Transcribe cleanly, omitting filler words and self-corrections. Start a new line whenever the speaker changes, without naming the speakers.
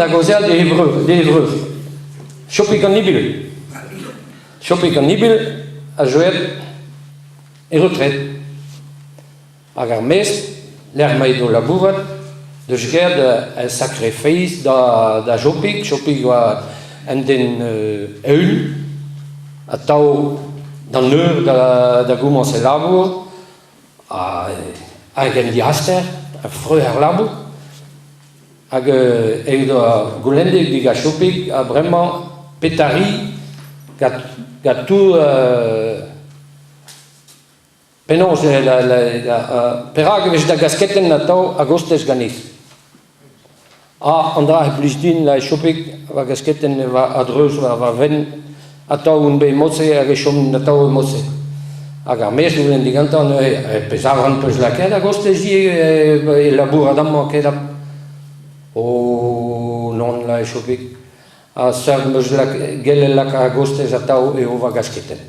da gaozeal d'e vreur, d'e vreur. Chopig an ibil. Chopig an ibil a zo aet e retred. Hag ar mestr, lec'h ma edo labourat, deus graet un sakre feiz da da Jopig. Jopig oa un den eeun, atav d'an eur da da gomañs e labour, hag en diaster, freuh ar labour. Hag evit ar goulenneg digas Jopig ha bremañ petra 'ri gant gant tout Penaos perak e vez da gasketenn atav a-gostez ganez? Ah, an dra a blij din la Chopig, va gasketenn va a-dreuz war va fenn, atav on bet mod-se hag e chom atav mod-se. Hag ar mestr goulenn digantañ neuze, pezh arc'hant 'peus lakaet a-gostez ivez e labourat amañ ket Oh nann la Chopig, ha seurt 'm eus gellet lakaat a-gostez atav eo va gasketenn.